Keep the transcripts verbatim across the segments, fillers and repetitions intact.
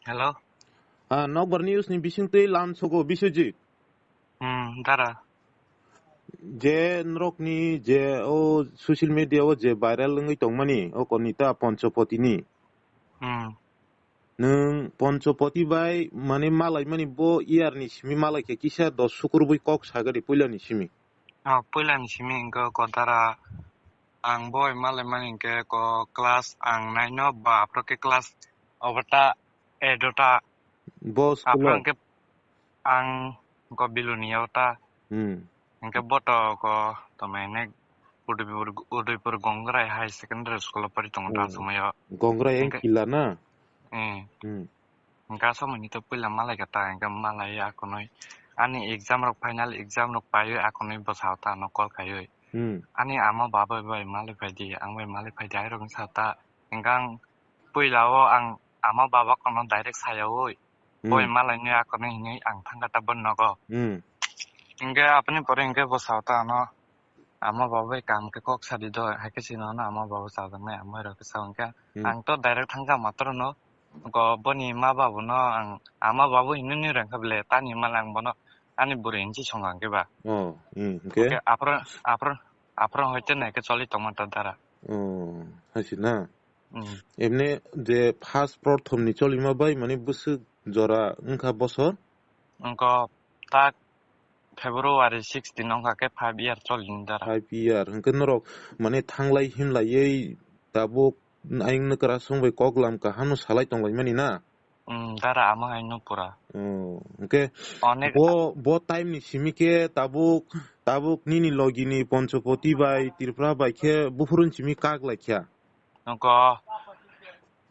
Hello? Ah, Nokbar News ni bisingtwi Lamsogo Biswajit. Hmm, dara. Je norokni je o social media o je viral wngwi tongmani, o Konita Ponchopoti ni. Hmm. Nwng Ponchopoti bai mane malaimani bo year ni simi malai khe kisa dos sukur bui kok sagadi puila ni simi. Oh, puila ni simi wngkha ko dara ang boi malaimani hwnkhe ko class ang nine o ba aphro khe class obota eight o ta. Bo school aphro o? Hwnkhe ang ko Biluni o ta. Hmm. Hwnkhe bo to ko tongmani Udaipur, Udaipur Gongrai High Secondary School o pori tongo ta. Hmm. Somoi o. Gongrai hwnkhe engkila na? Hmm. Hmm. Hwnkhe asomoni to puila malai kha ta, hwnkhe malai akonoi ani exam rok, final exam rok paiwi akonoi bwsao ta ano call khaiwi. Hmm. Ani ama baba bai malai phaidi, ang bai malai phaidi, airok wngsa ta. Hwnkhe ang puila o ang ama baba kono direct sayawi. Hmm. Boi malainai akonoi hinwi ang thangkha ta boni nogo. Hmm. Hwnkhe aboni pore hwnkhe bwsao ta ano ama baba bai kaham khe kok sadi do, hai khe chini ano ama baba chajaknai, ama rok khe sa hwnkhe. Hmm. Ang to direct thangkha matro no, go boni ma babu no ang ama babu hinwi nwi rang kha bele, tani mala ang bono ani bwrwi hinwi song ang khe ba. Oh, hmm, hwnkhe? Hwnkhe aphro, aphro, aphro hoite nai khe choli tongma ta dara. Oh, hai se na? Hmm. Emne je first prothom ni cholima bai mane bwswk jora wngkha bosor? Wngkha tak February sixteen wngkha khe five year choli ni dara. Five year. Hwnkhe norok mane thanglai himlaiwi tabuk ayang nokra song bai kok lam kaham no salai tonglaimani na? Hmm, dara ama hai no pura. Oh, hwnkhe onek bo, bo time ni simi khe tabuk, tabuk nini logi ni Ponchopoti bai Tripura bai khe buphuru ni simi kak lai kha. Nokho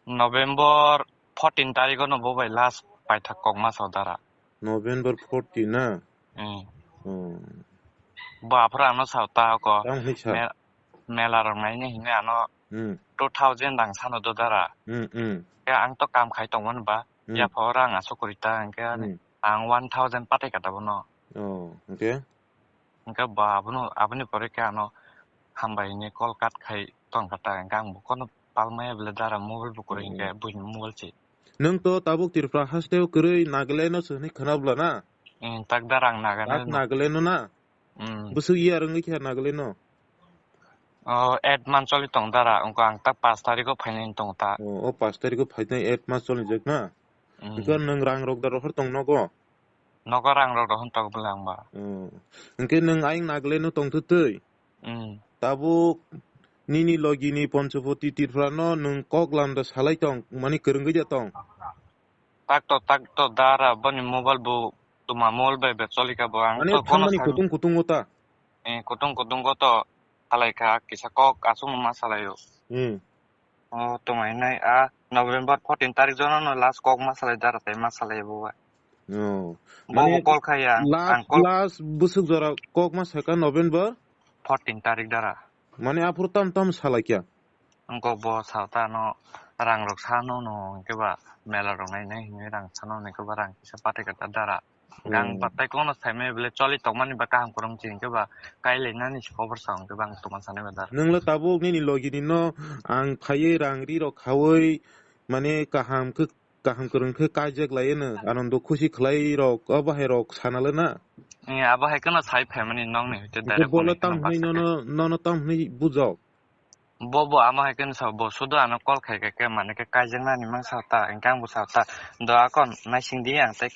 November fourteen tarikh no bo bai last paithak kok ma sao dara. November fourteen na? Hmm. Hmm. Bo aphuru ano sao ta ko. Tamo hinwi sa? Me-, mela rok naina hinwi ano Hmm. two thousand rang sano do dara. Hmm, hmm. Ya ang to kam khai tongmani ba. Hmm. Ya pho rang asuk kori ta hwnkhe ani Hmm. ang one thousand patai kata bono. Oh, hwnkhe? Hwnkhe ba abono, aboni pore khe ano hambai hinwi call cut khai tong kha ta, hwnkhe ang bo kono palmaya bele dara mobile bo kwrwi hwnkhe Hmm. buini mobile se. Nwng to tabuk Tripura haste o kwrwi Nagaland o se hinwi khwna bwla na? Hmm, tak dara ang Nagaland o. Nagaland o na? Hmm. Bwswk year wngwi kha Nagaland o? Oh, eight month choli tong dara, wngkha ang tak pash tarikh o phainai tong ta. Oh, o pash tarikh o phainai eight month choli jak na? Hmm. Hwnkhe nwng rang rok da rohor tong nogo? Nogo rang rok rohor tong bwla ang ba. Hmm. Hwnkhe nwng ayang Nagaland o tong twtwi? Hmm. Tabuk nini logi ni Ponchopoti Tripura no nwng kok lam da salai tong, mani kwrwngwi da tong? Tak to, tak to, dara boni mobile bo tuma mobile bai be choli kha bo, ang mane to kono thangmani sai kutung kutung o ta? Eh, kutung kutung o to salai kha, kisa kok aswk ma salai o. Hmm. O, tuma hinai a November fourteen tarikh jono no last kok ma salai dara tai ma salai bo bai. Oh. Bo mane bo call khai ya, last, ang call last bwswk jora kok ma saka November? Fourteen tarikh dara. Mane aphuru tam tam salai kya? Wngkha bo sao ta no rang rok sa no no hwnkhe ba mela rok nai nai hinwi rang sa no hwnkhe ba rang kisa patai kata dara. Gang Hmm. batai kono saimai bele choli tongmani ba kaham kwrwng chi hwnkhe ba kailainani si khobor sa hwnkhe ba ang tongma sanai ba dara. Nwng le tabuk nini logi ni no ang phaiwi rang ri rok khaui mane kaham khe kaham kwrwng khe kaijak lai no, anondo khusi khlai rok, o bahai rok sana le na? Eh, abo hai kheno sai phaimani nokni hoite hwnkhe direct bole phone tam kheno hwnwi basa nono, khe. Nono tam hwnwi bujok? Bo, bo amo hai kheno sa, bo sudo ano call khai khe, khe mane khe kaijak nani mang sa ta, hwnkhe ang bo sa ta. Do akon naising di ang tei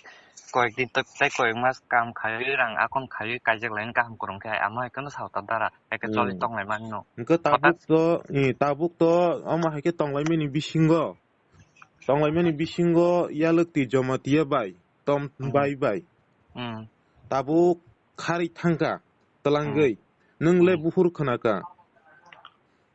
koyek din tok, tei koyek mas kam khaiwi rang akon khaiwi kaijak laini kaham kwrwng khe amo hai kheno sa ta dara, hai khe choli Hmm. tong lai mani no. Hwnkhe tabuk Hothat to, eh, tabuk to omo hai khe tong lai mani bisingo. Tonglaimani bisingo Yalwkti Jamatia bai, Tom Hmm. bai bai. Hmm. Tabuk kharwi thangkha, twlangwi. Hmm. Nwng le Hmm. buphuru khwnakha.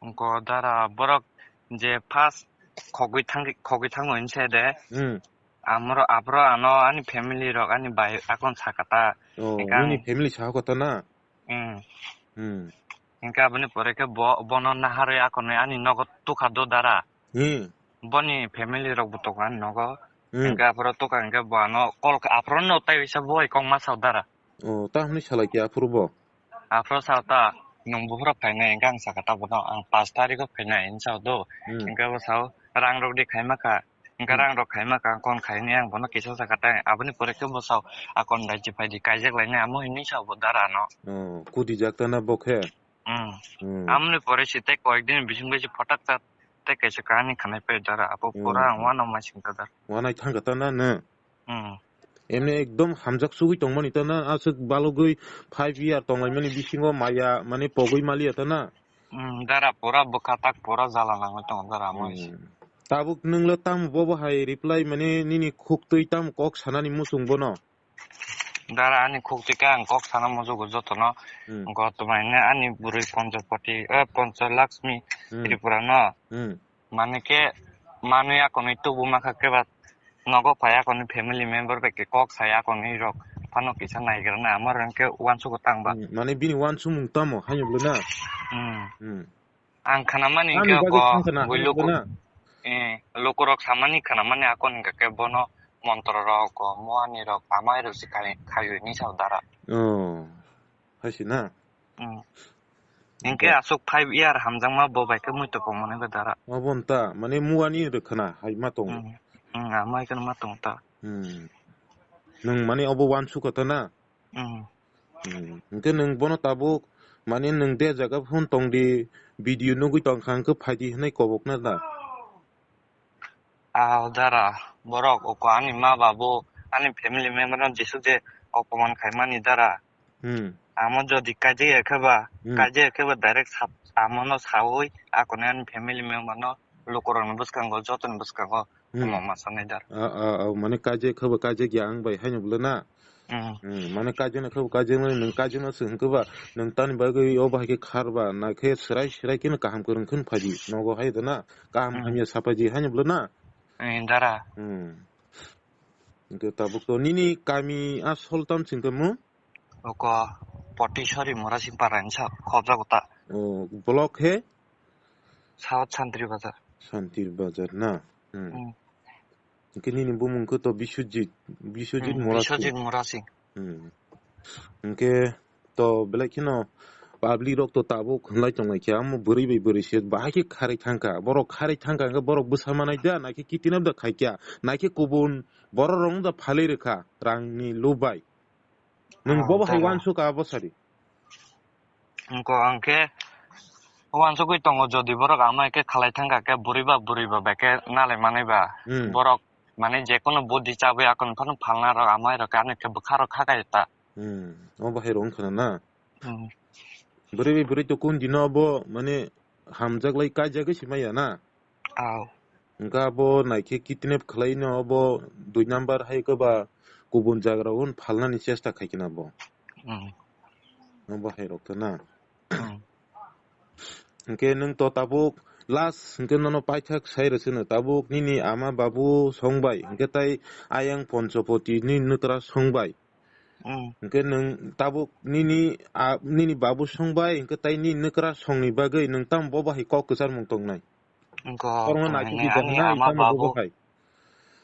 Wngkha dara borok je first khogwi thang-, khogwi thango hinse de. Hmm. Amoro, aphro ano ani family rok, ani bai akon sakha ta. Oh, Hwnkhe ang nini family saha kotha na? Hmm. Hmm. Hwnkhe aboni pore khe bo, bono naharwi akonwi ani nogo tukha do dara. Hmm. Boni family rok bo tongo ani nogo. Hmm. Hwnkhe aphuru tukha hwnkhe bo ano call kha, aphuru no tai waisa boi kok ma sao dara. Oh, ta hwnwi salai khe aphuru bo? Aphuru sao ta, nwng buphuru phainai hwnkhe ang sakha ta bono, ang pash tarikh o phainai hinwi sao do. Hmm. Hwnkhe bo sao, rang rok di khaima kha. Hwnkhe Hmm. rang rok khaima kang kon khaini ang bono kisa saka tang. Aboni pore khe bwsao akon bai chipai di kaijak lainai amo hinwi sa bo dara no. Oh, kudi jak ta na bo khe? Hmm. Hmm. Amoni pore si tei koyek din bising bai si photak ta tei kaisa kahani khanai pai dara. Abo Hmm. pura ang wano ma sing ta dar. Wanai thang ka ta na ne? Hmm. Emni ekdom hamjak sugui tongmani ta na, aswk balugui five year tonglaimani bisingo maya mane pogui maliya ta na? Hmm, dara pura bwkha tak pura jala nangwi tongo dara amo Hmm. isi. Tabuk nwngla tamo bobo hai reply mane nini khuktwi tamo kok sanani muchung bono? Dara ani khuktwi khe ang kok sana mujugo jotono. Hmm. Go twmaine ani bwrwi Ponchopati, eh, Poncholakshmi Hmm. Tripura no. Hmm. Mane khe manwi akonwi tubu makha khe ba nogo phai akonwi family member bai khe kok sai akonwi rok phano kisa naigra na amar hwnkhe uansugo tang ba. Hmm, mane bini uansukmung tamo haino bwle na? Hmm. Hmm. Ang khanamani Ani hwnkhe bagwi ko thang khana, bui ani luku, bwle na? Eh, lukurok samani khanamani akon hwnkhe khe bono montrorok, ko muanirok, amairok se khai, khaiwi ni sao dara. Oh. Hai se na? Hmm. Hwnkhe Ba- aswk five year hamjakma bo bai khe muitu pongmani ba dara. Abo nta, mane muani rwkhana hai ma tongo. Hmm. Hmm, amai khe ma tong ta. Hmm. Nwng mane obo uansukha ta na? Hmm. Hmm. Hwnkhe nwng bono tabuk mane nwng de jaga phone tongdi, video nugui tongkha hwnkhe phaidi hwnwi kobokna da? Ah, dara, borok oko ani ma babu, ani family member no jesuk je opoman khaimani dara. Hmm. Amo jodi kaijak ya khe ba, Hmm. kaijak ya khe ba direct sap-, amo no saui, akoni ani family member no lukurok ni bwskango, joto ni bwskango Hmm. omo ma sanai dara. Ah, ah, ah, mane kaijak khe ba kaijak ya ang bai haino bwle na? Hmm. Hmm, mane kaijaknai khe bo kaijaknai, nwng kaijakna se hwnkhe ba, nwng tamni bagwi o bahai khe khar ba, na khe swrai swrai kheno kaham kwrwng kheno phaidi, nogo hai da na, kaham Hmm. hamya sapaidi haino bwle na? Eh, dara. Hmm. Hwnkhe tabuk to nini kami asol tam sing tamo? Oko Potisori Murasing Para ni sa khobjago ta. Oh, block he? South Santri Bazar. Santri Bazar na? Hmm. Hmm. Hwnkhe nini bumung khe to Biswajit, Biswajit Hmm, Murasing. Biswajit Murasing. Hmm. Hwnkhe to belai kheno public rok to tabuk hwnlai tonglai khe, amo bwrwi bai bwrwi se bahai khe kharwi thangkha. Borok kharwi thangkha hwnkhe borok bwsa manai da, naikhe kitinap da khaikha, naikhe kubun borok rok da phalwi rwkha rangni lubai. Nwng Ah, bobo hai tamo. Uansukha abo sadi. Wngkha ang khe uansugwi tongo, jodi borok amai khe khalai thangkha khe bwrwi ba bwrwi ba bai khe nalai manwi ba. Hmm. Borok mane jekono budi chabwi akon phano phalna rok amai rok ani khe bwkha rok kha kai ta. Hmm. Obo hai rok wngkha na? Hmm. Bwrwi bai bwrwi to kun dino abo mane hamjak lai kaijagwi se maya na? Aw. Hwnkhe abo naikhe kidnap khwlaino abo dui number hai khe ba kubun jaga rok phalnani chesta khai khe na bo. Hmm. Obo hai rok khe na. Hmm. Hwnkhe nwng to tabuk last hwnkhe nono paithak sai rw sino tabuk nini ama babu songbai hwnkhe tai ayang Ponchopoti ni nwkra songbai. Hmm. Hwnkhe nwng tabuk nini, a, nini babu songbai hwnkhe tai nini nwkra songni bagwi nwng tamo bo bahai kok kwcharmung tongnai? Wngkha Kormo tongmani naikhe ani gana ama itamo babu, bobo hai.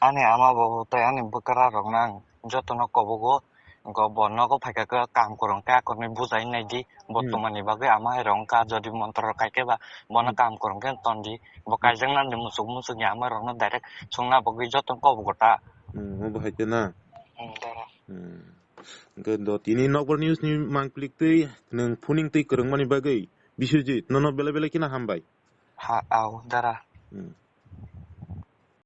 Ani ama babu tei ani bwkra rokno ang jotono kobogo. Wngkha bo nogo phaikha khe kaham kwrwng khe akorni bujai naidi. Bo Hmm. tongmani bagwi ama hai rok wngkha, jodi montro rok kaikhe ba bono Hmm. kaham kwrwng khe tondi. Bo Hmm. kaijaknani musuk musukni ama rokno direct songna bagwi jotono kobogo ta. Hmm, obo hai khe na? Hmm, dara. Hmm. Hwnkhe do tini nokbar news ni mangpili twi nwng phuning twi kwrwngmani bagwi Biswajit nono belai belai kheno hambai. Ha, au, dara. Hmm.